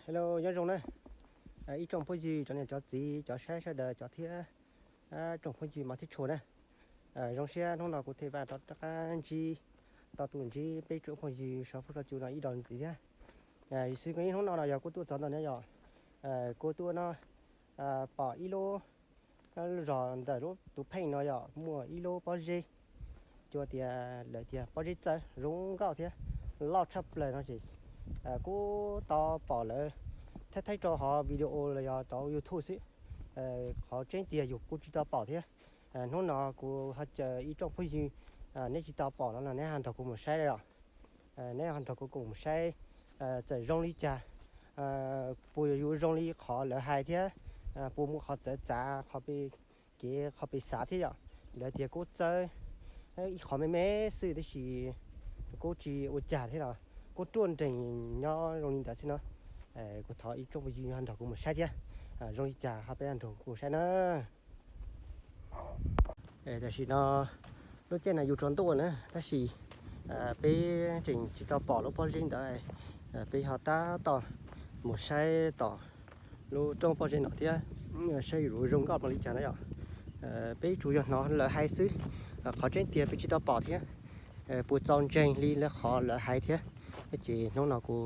Hello, nyob zoo na, ib tsoom phooj ywg, cov niam cov txiv, cov saib sawv daws, cov thiab tsoom phooj ywg mos thiab tshua na. Zoo siab hnub no kuv thiaj rov qab ntsib tau tus ntsib peb tsoom phooj ywg sov fuj sov cua no ib zaug ntxiv thiab. Xwb hnub no no yog kuv tuaj txog ntawm no yog kuv tuaj no pom ib lub zos ntawm lub tus pheej no yog muaj ib lub pob zeb, cua tias lawv tias pob zeb txawb zoo nkauj thiab loj tshaj plaws no ces kuv tau pom lawv thaij thaij rau hauv video los yog rau YouTube xwb. Qhov tseeb tiag yus kuj tsis tau pom thiab. Hnub no kuv ho caw ib tsoom phooj ywg, neb tsis tau pom no los neb ho nrog kuv mus saib os. Neb ho nrog kuv mus saib txawm zoo li cas, puas yuav zoo li qhov lawv hais thiab puas muaj qhov txawv txav, qhov pes kev, qhov pes xav thiab yom. Lawv tias kuj txawb ib qho me me xwb tab sis kuj tsis ua cas thiab los kuj ruaj nrees nyob zoo li ntawd xwb no. Kuv thov ib tsoom phooj ywg ho nrog kuv mus saib thiab, zoo li cas ho peb nrog kuv mus saib na. Tam sim no lub caij no yus tsaus ntuj na tab sis peb tseem tsis tau pom lub pob zeb ntawd. Peb ho tab tom mus saib tom lub rooj pob zeb no thiab, saib yuav zoo nkauj npaum li cas na yom. Peb tsuas yog hnov lawv hais xwb, qhov tseeb tiag peb tsis tau pom thiab puas txaus ntseeg li lawv qhov lawv hais thiab. Ces hnub no kuv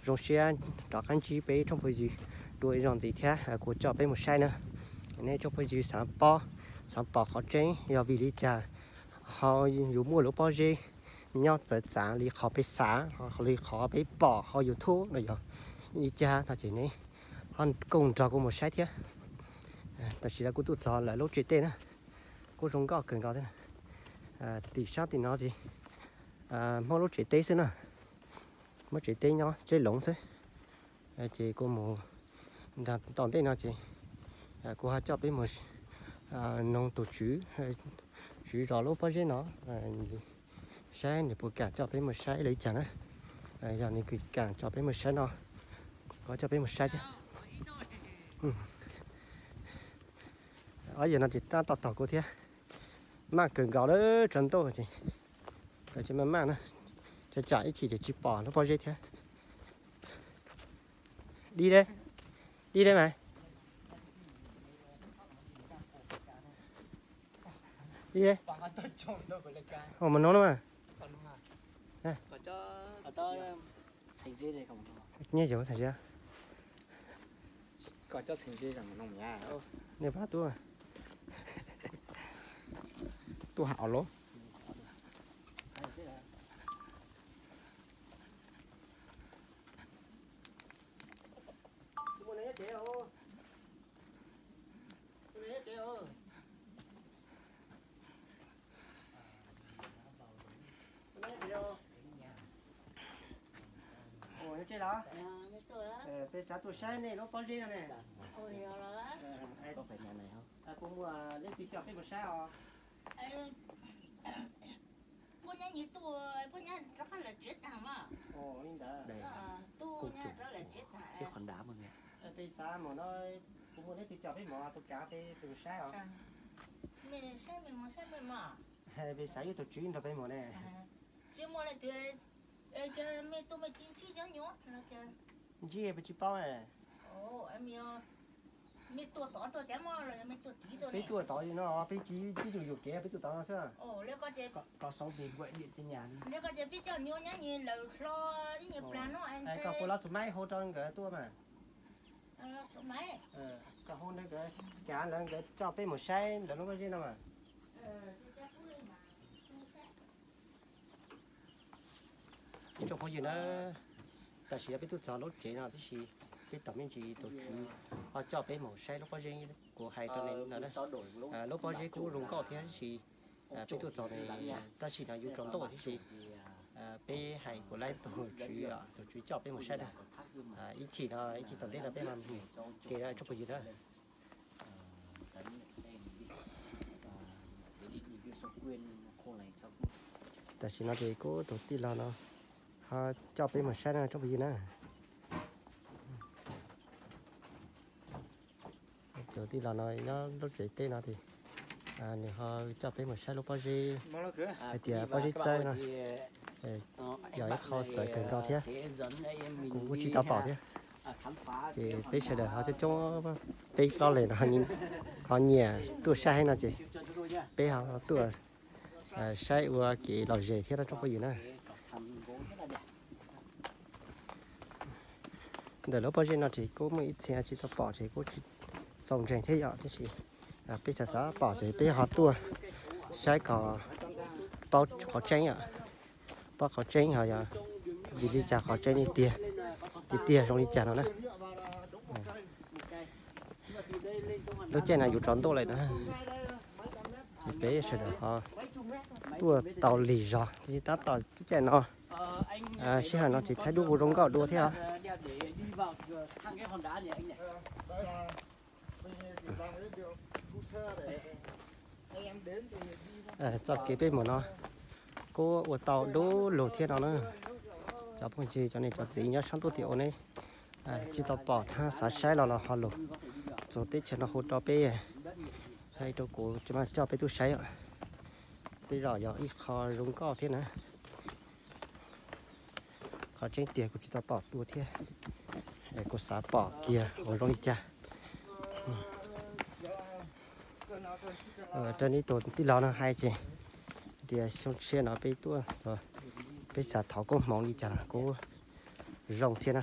zoo siab rov qab ntsib peb tsoom phooj ywg dua ib zaug ntxiv thiab kuv coj peb mus saib na. Nej tsoom phooj ywg xav paub, xav pom qhov tseeb yog vim li cas ho yuav muaj lub pob zeb nyob txawv txav li qhov peb xav, li qhov peb pom hauv YouTube no yog li cas no ces neb ho koom nrog kuv mus saib thiab. Tam sim no kuv tuaj txog lawv lub tsev teb na, kuj zoo nkauj kawg nkaus thiab. Tim sab tim no ces muaj lub tsev teb xwb na, muaj tsev teb nyob tsev loov xwb. Ces kuv mus nram tom ntej no ces kuv ho coj peb mus noog tus tswv, tswv zos lub pob zeb no, saib nws puas kam coj peb mus saib li cas na. Yog nws kam coj peb mus saib no, kuv coj peb mus saib thiab. Ob yawg no ces tab tom tos kuv thiab. Maj kawg nkaus lawm, tsaus ntuj ces kawg tsis maj maj na, tsam ib chim ces tsis pom lub pob zeb thiab. Đi đây. Đi đây mày. Đi đây. Ồ, mày nói đúng không? Nè. Nghe hiểu thầy chưa? Nè, bác tuaj. Tuaj hảo lắm. Ua tsev los? Peb xav tuaj saib nej lub pob zeb no ne. Kuv muaj leej twg coj peb mus saib os? Puab nyab nyias tuaj, puab nyab rov qab lawm tsev tag mas. Li ntawd. Tuaj nyab rov lawm tsev tag. Peb xav mus no, kuv muaj leej twg coj peb mus, puas kam peb mus saib os? Mej saib mej mus, saib mej mus. Peb xav yuav tus tswv nrog peb mus ne. Tsis muaj leej twg, mej tuaj mej tsis ntsib cov nyuam los cas? Ntsib peb tsis paub. Mej tuaj tod tuaj cas mog los yog mej tuaj tid tuaj? Peb tuaj tod no, peb tsis, peb tsuas yuam kev peb tuaj tod no xwb. Li koj ces peb coj nyuam nyab nyias lawm hlo ib nyuag plag no. Koj puas los xus maib hu rau nkawd tuaj mas. Koj hu nkawd, kav lawv nkawd coj peb mus saib ntawm lub pob zeb no mas. Ib tsoom phooj ywg na, tam sim no peb tuaj txog lub tsev no tib si, peb tos me ntsis tus tswv ho coj peb mus saib lub pob zeb kuv hais rau nej no na. Lub pob zeb kuj zoo nkauj thiab tib si, peb tuaj txog ne, tam sim no yuav tsaus ntuj tib si. Peb hais kuv laib tus tswv, tus tswv coj peb mus saib na. Ib chim no, ib chim tom ntej no peb mam mus ke tsoom phooj ywg na. Tam sim no ces kuv tus tij laug no ho coj peb mus saib no tsoom phooj ywg na. Tus tij laug no nyob lub tsev teb no ces nws ho coj peb mus saib lub pob zeb, hais tias pob zeb txawb no yog ib qho txawv kawg nkaus thiab, kuv kuj tsis tau pom thiab. Ces peb sawv daws ho coob coob, peb plaub leeg no ho nyiam tuaj saib heev no ces peb ho tuaj saib ua kev lom zem thiab no tsoom phooj ywg na. Ntawm lub pob zeb no ces kuj muaj ib txhia tsis tau pom ces kuj tsis txaus ntseeg thiab yom, tiam sis peb xav xav pom ces peb ho tuaj saib kom paub qhov tseeb yom, paub qhov tseeb ho yog vim li cas qhov tseeb li tiag, tiag tiag zoo li cas no na. Lub caij no yuav tsaus ntuj lawm na, ces peb sawv daws ho tuaj tau lig zog tiam sis tab tom lub caij no sij hawm no ces thaij duab kuj zoo nkauj dua thiab os. Txoj kev peb mus no kuj ua tau du lug thiab no na. Cov phooj ywg cov niam cov txiv nyob sab ntuj tim ub ne, tsis tau pom thiab xav saib los los ho lug txug teb chaws no hu rau peb, hais rau kuv tsis mas coj peb tuaj saib os. Tej zaum yog ib qho zoo nkauj thiab na. Qhov tseeb tiag kuv tsis tau pom dua thiab, kuv xav pom kiag uas zoo li cas. Raws li tus tij laug no hais ces tias xyoo tshiab no peb tuaj, peb xav thov koob hmoov li cas los kuj zoo thiab na.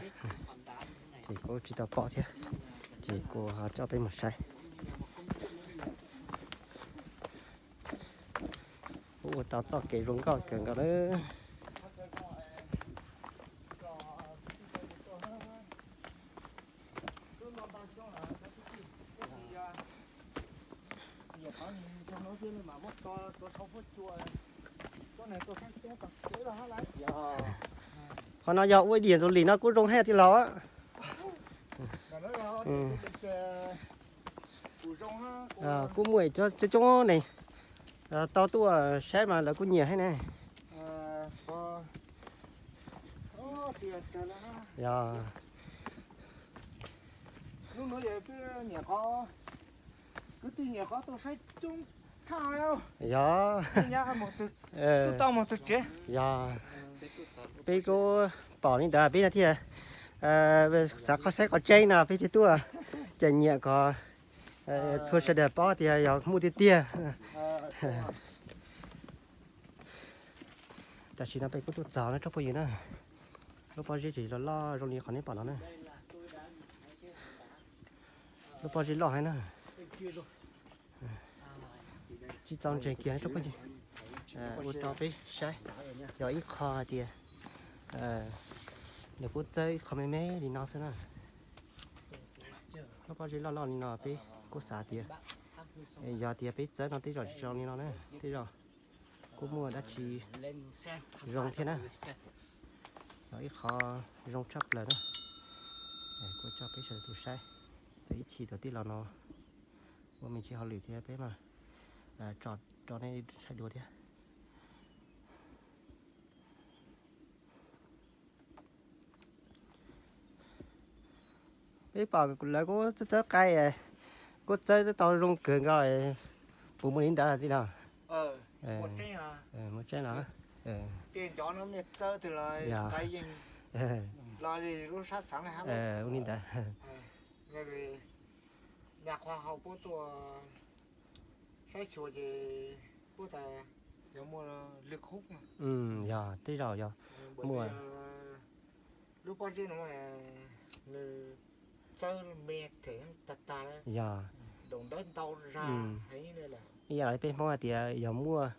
Ces kuv tsis tau pom thiab, ces kuv ho coj peb mus saib. Kuj ua tau txoj kev zoo nkauj kawg nkaus lawm. Qhov no yog ua ib diam ntxuas lim no kuj zoo heev tij laug. Kuj muaj coob coob ne, tau tuaj saib mas lawv kuj nyiam heev ne. Yog. Yog. Yog. Peb kuj pom li ntawd peb thiaj xav qhov saib qhov tseeb no peb thiaj tuaj, ces nyiam kom txhua sawv daws paub tias yog muaj tiag tiag. Tam sim no peb kuj tuaj txog no tsoom phooj ywg na. Lub pob zeb tseem loj loj zoo li qhov nej pom no na. Lub pob zeb loj heev na. Tsis txaus ntseeg kiag tsoom phooj ywg. Ua rau peb saib yog ib qho hais tias nws kuj txawb ib qho me me li no xwb na. Lub pob zeb loj loj li no peb kuj xav tias yog tias peb txawb no tej zaum tsis zoo li no na, tej zaum kuj muaj dab tsi zoo thiab na. Yog ib qho zoo tshaj plaws na. Kuj coj peb sawv daws tuaj saib, tab ib chim tus tij laug no ua me ntsis hauj lwm thiab peb mas tso rau nej saib dua thiab. Peb pom lawv kuj txawb txawb qaib, kuj txawb tau zoo kawg nkaus, puas muaj li ntawd tij laug? Muaj tseeb los? Ua li ntawd. Nyaj qhuav hauv puab tuaj saib xyuas ces puab tas yog muaj lwg hub. Yog tej zaum yog muaj. Lub pob zeb no nws txawb me them tag tag, yog ndoos dawb ntau zog heev li lawm. Ib yam li peb Hmoob hais tias yog muaj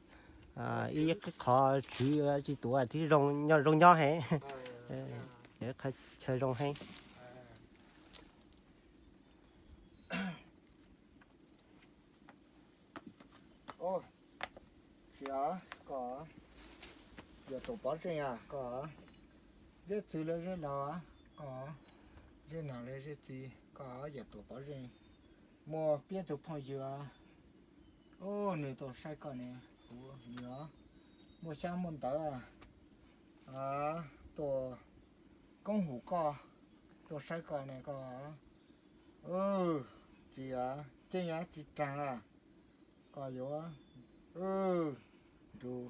ib qho tswv tsis tuav thiab zoo nyob heev, qhov chaw zoo heev. Tsis os, koj yog tus pov zeej a koj? Zeb txwv los zeb laus koj? Zeb laus los zeb txwv koj? Yog tus pov zeej. Muaj peb tug phooj ywg, nws tuaj saib koj ne, kuv nws os, muaj xyab muaj ntawv tuaj koob hu koj, tuaj saib koj ne koj. Tsis os, tseeb os, tsis raag a. Koj yuav nrug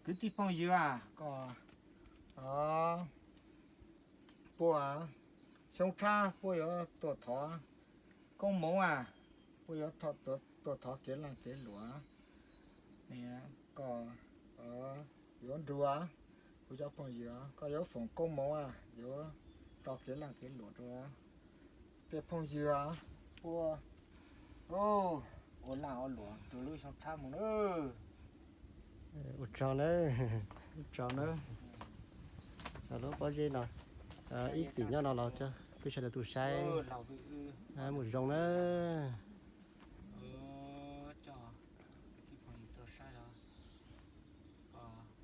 kwv tij phooj ywg a koj puas Xyoo tshab puab yuav tuaj thov koob moov a, puab yuav tuaj thov kev leej kev luam. Koj yuav nrug kuv cov phooj ywg, koj yuav foom koob moov a, yuav tso kev leej kev luam rua tej phooj ywg puab ua laj ua luam rua lub xyoo tshab moog na. Ua tsaug na. Ua tsaug na. Lub pob zeb no ib txwm nyob no los peb sawv daws tuaj saib. Mus zoo na.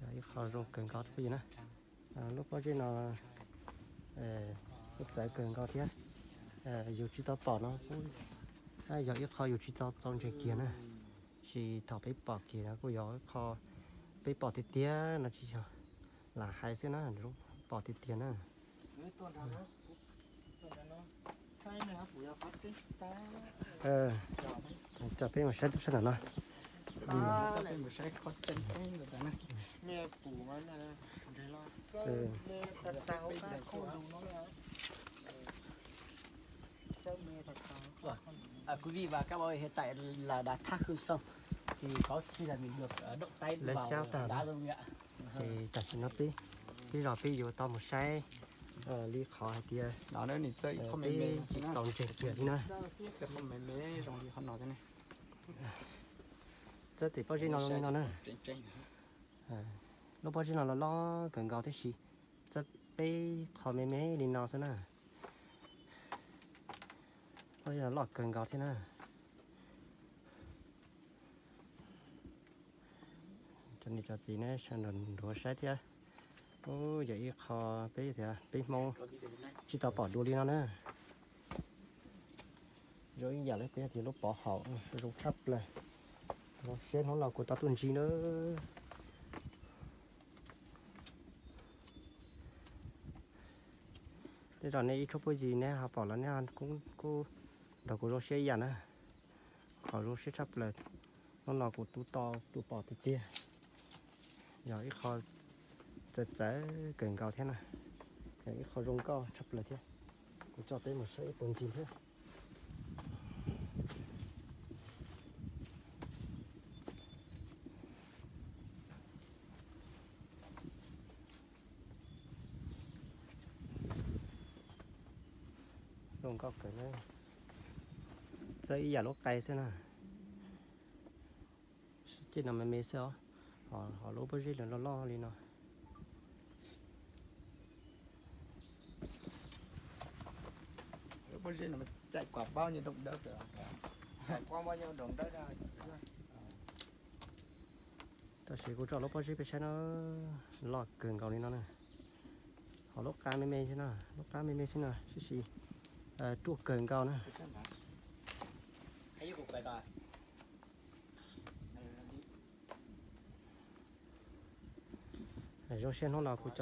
Yog ib qho zoo kawg nkaus phooj ywg na. Lub pob zeb no kuj txawv kawg nkaus thiab. Yus tsis tau pom no kuj yog ib qho yus tsis tau txaus ntseeg kiag na. Tab sis thaum peb pom kiag no kuj yog ib qho peb pom tiag tiag no, tsis yog lam hais xwb na, pom tiag tiag na. Coj peb mus saib tub sab ntawm no. Quý vị và các bạn, hiện tại là đã thác Hương Sông, thì có khi là mình được, ờ, động tay lawv vào xyab tag đá no. Rồi ạ. Ces tam sim no peb, peb zos peb yuav tau mus saib li qhov hais tias peb tsis txaus ntseeg kiag li na. Txawb tim pob zeb no zoo li no na. Lub pob zeb no los loj kawg nkaus tab sis txawb peb qho me me li no xwb na. Pob zeb no loj kawg nkaus thiab na. Cov niam cov txiv ne, sawv daws nrog saib thiab. Yog ib qho peb tias peb Hmoob tsis tau pom dua li no na. Zoo ib yam li peb tias lub pov haum zoo tshaj plaws. Zoo siab hnub no kuv tau tuaj ntsib na. Tej zaum nej ib tsoom phooj ywg nej ho pom los nej kuj nrog kuv zoo siab ib yam na. Qhov zoo siab tshaj plaws hnub no kuv tub tau tuaj pom tiag tiag. Yog ib qho txawv txawv kawg nkaus thiab na. Yog ib qho zoo nkauj tshaj plaws thiab. Kuv coj peb mus saib ib puag ncig thiab. Zoo nkauj kawg na. Txawb ib yam lub qai xwb na. Tej no me me xwb os, ho lub pob zeb lawv loj loj li no. Lub pob zeb no chạy qua bao nhiêu đồng đất rồi? Tab sis kuv tso lub pob zeb peb saib no, loj kawg nkaus li no na. Ho lub qab me me xwb no, lub qab me me xwb no, tab sis ruaj kawg nkaus na. Zoo siab hnub no kuv,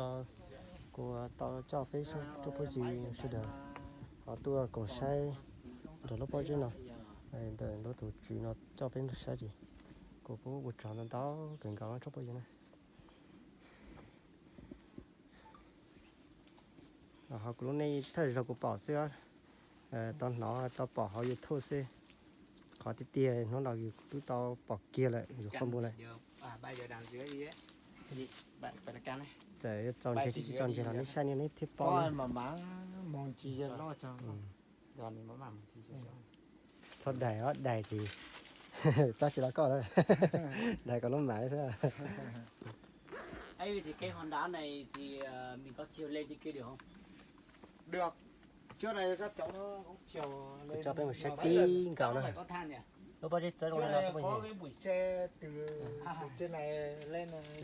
kuv tau coj peb tsoom phooj ywg sawv daws ho tuaj koom saib nrog lub pob zeb no, ntawm lub tus tswv no coj peb tuaj saib ces kuv kuj ua tsaug ntau ntau kawg nkaus tsoom phooj ywg na. Ho kuv lub neej thawj zaug kuv pom xwb, tau hnov tau pom hauv YouTube xwb. Qhov tiag tiag hnub no yus twb tau pom kiag lawm, yus qhov npua lawm. Txawm yuav txaus ntseeg tsis txaus ntseeg los nej saib nej thiaj paub. Txhob daig os, daig ces pab tsis los koj lawm. Daig kom lub mav xwb. Kuv coj peb mus saib tib nkaus na. Lub pob zeb txawb zoo li no,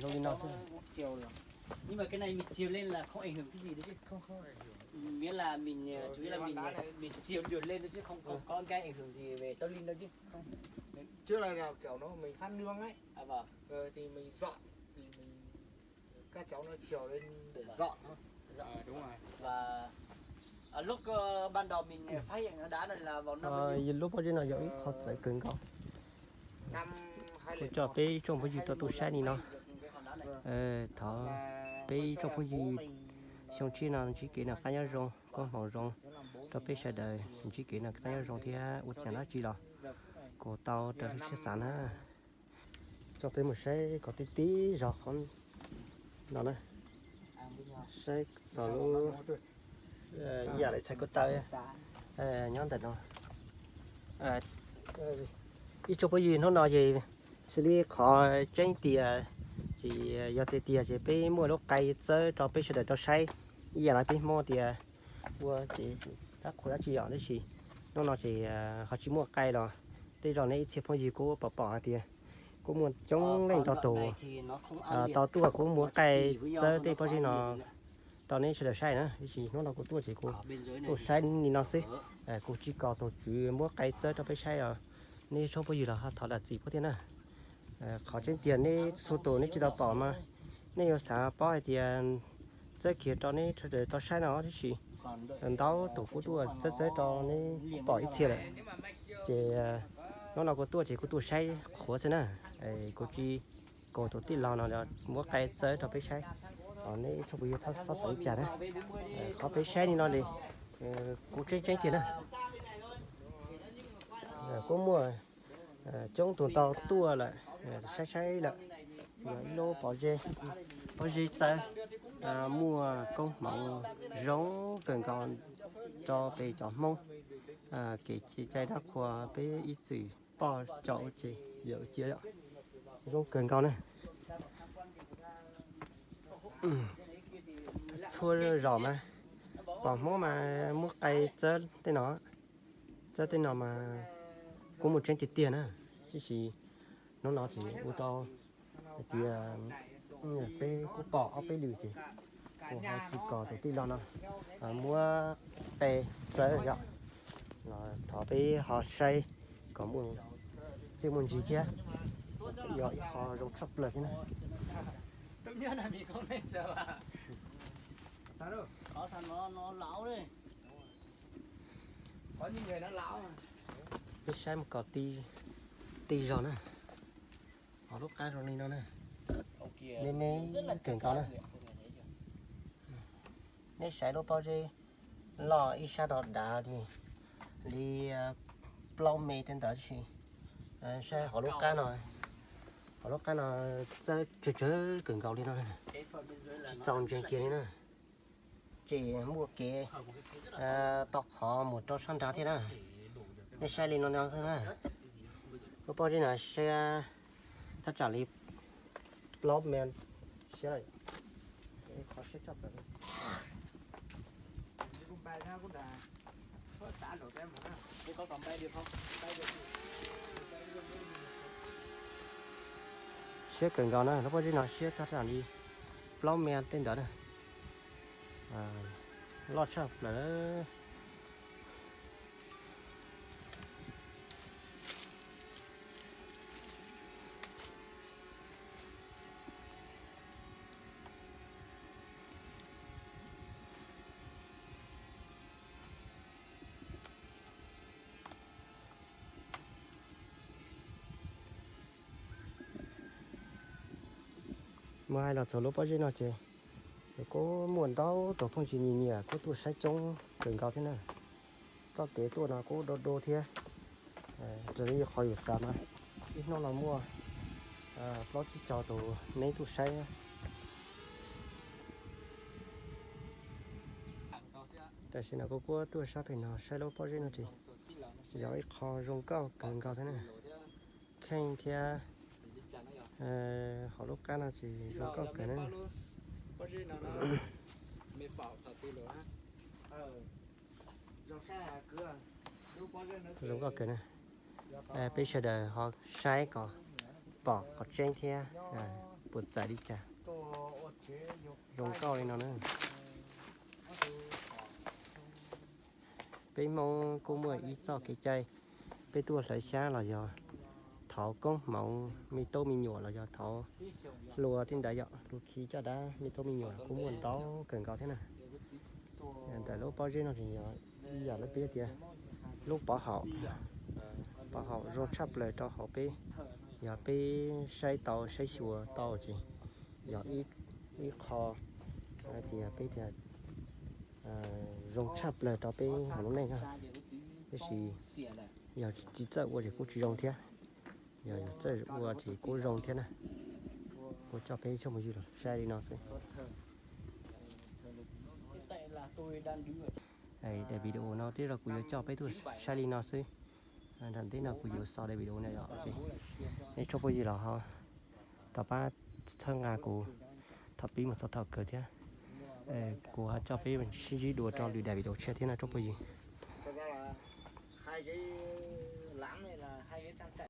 zoo li no xwb. Trước đây là kiểu nó mình phát nương ấy. Ờ, thì mình dọn, thì mình, các cháu nó chiều lên để dọn thôi. Ờ, đúng rồi. Và, à, lúc, ờ, ban đầu mình phát hiện nó đá này là vào năm bao nhiêu? Lub pob zeb no yog ib qho txawv kawg nkaus. Kuv coj peb tsoom phooj ywg tuaj tuaj saib li no. Thov peb tsoom phooj ywg Xyoo tshiab no ntsib kev noj qab nyob zoo, koob hmoov zoo rau peb sawv daws ntsib kev noj qab nyob zoo thiab ua tsaug dab tsi los kuj tau raws lub siab xav na. Coj peb mus saib kom tib tib zog qhov no na, saib txog lub ib yam li txhais ko taw nyob ntawm no. Ib tsoom phooj ywg, hnub no ces xws li qhov tseeb tiag ces yog tiag tiag ces peb muaj lub qai txawb rau peb sawv daws tau saib ib yam li peb Hmoob tias ua ces dab qhuas dab tsi yom, tab sis hnub no ces ho tsis muaj qai los tej zaum nej ib txhia phooj ywg kuj pom pom hais tias kuj muaj coob leej ntau tus tau tuaj kuj muab qai txawb tej pob zeb no rau nej sawv daws saib na, tab sis hnub no kuv tuaj ces kuv tuaj saib li no xwb. Kuv tsis kom tus tswv muab qai txawb rau peb saib os. Nej tsoom phooj ywg los ho thov zam txim pub thiab na. Qhov tseeb tiag neb txhua tus neb tsis tau pom mas nej yuav xav paub hais tias txawb kiag rau nej sawv daws tau saib no, tab sis ntau tus kuj tuaj txawb txawb rau neb pom ib txhia lawm. Ces hnub no kuv tuaj ces kuv tuaj saib qhuav xwb na, kuv tsis kom tus tij laug no muab qai txawb rau peb saib. Neb tsoom phooj ywg txhob xav li cas na, qhov peb saib li no li kuv tseeb tseeb tiag na. Kuj muaj coob tus ntau tuaj lawm, saib saib lawm. Yog ib lub pob zeb, pob zeb txawb muaj koob hmoov zoo kawg nkaus rau peb cov Hmoob. Kev cai dab qhuas peb ib txwm poj cov ua tsev yawm cia yom, zoo kawg nkaus na. Txhua zaus mas pom Hmoob mas muab qai txawb tej no, txawb tej no mas kuj muaj tseeb tiag tiag na. Tab sis hnub no ces ua tau hais tias peb kuj pom ob peb lwm ces kuv ho tsis kom tus tij laug no muab qe txawb yom, los thov peb ho saib kom muaj txiaj muaj ntsig thiab, yog ib qho zoo tshaj plaws thiab na. Peb saib mus kom tij zog na, hauv lub qab zoo li no na, me me kawg nkaus na. Nej saib lub pob zeb loj ib sab no dav li, li plaub me tej ntawd tab sis saib hauv lub qab no, hauv lub qab no txawb tsawg tsawg kawg nkaus li no, tsis txaus ntseeg kiag li na. Ces muaj kev tau qhov mus rau sab nrad thiab na. Nej saib li no no xwb na. Lub pob zeb no siab thaj tsam li plaub me siab lawm. Qhov siab tshaj plaws. Siab kawg nkaus na, lub pob zeb no siab thaj tsam li plaub me tej ntawd na. Loj tshaj plaws. Muab hais los txog lub pob zeb no ces kuj muaj ntau tus phooj ywg nyiam nyiam kuj tuaj saib coob kawg nkaus thiab na. Txoj kev tuaj no kuj du du thiab, raws li qhov yus xav mas ib hnub no muaj plaub tsib caug tus neeg tuaj saib. Tam sim no kuv kuj tuaj sab pem no saib lub pob zeb no ces yog ib qho zoo nkauj kawg nkaus thiab na. Kheej thiab hauv lub qab no ces zoo nkauj kawg na. Zoo nkauj kawg na. Peb sawv daws ho saib kom pom qhov tseeb thiab puas txawv li cas. Zoo nkauj li no na. Peb Hmoob kuj muaj ib txoj kev cai, peb tuaj hlawv xyab los yog thov koob hmoov me tub me nyuam los yog thov hlua tej ntawd yom, hlua khi caj dab me tub me nyuam kuj muaj ntau kawg nkaus thiab na. Ntawm lub pob zeb no ces yog ib yam li peb tias lub pov haum, pov haum zoo tshaj plaws rau hauv peb. Yog peb saib tau saib xyuas tau ces yog ib qho hais tias peb tias zoo tshaj plaws rau peb hauv lub neej na. Tab sis yog tsis txawj ua ces kuj tsis zoo thiab, yog txawj ua ces kuj zoo thiab na. Kuv coj peb tsoom phooj ywg los saib li no xwb. Daim video no tej zaum kuv yuav coj peb tuaj saib li no xwb. Nram ntej no kuv yuav xaus daim video no yom. Nej tsoom phooj ywg los ho thov pab txhawb nqa kuv thaum pib mus txog thaum kawg thiab. Kuv ho coj peb sib ntsib dua rau lwm daim video tshiab thiab no tsoom phooj ywg.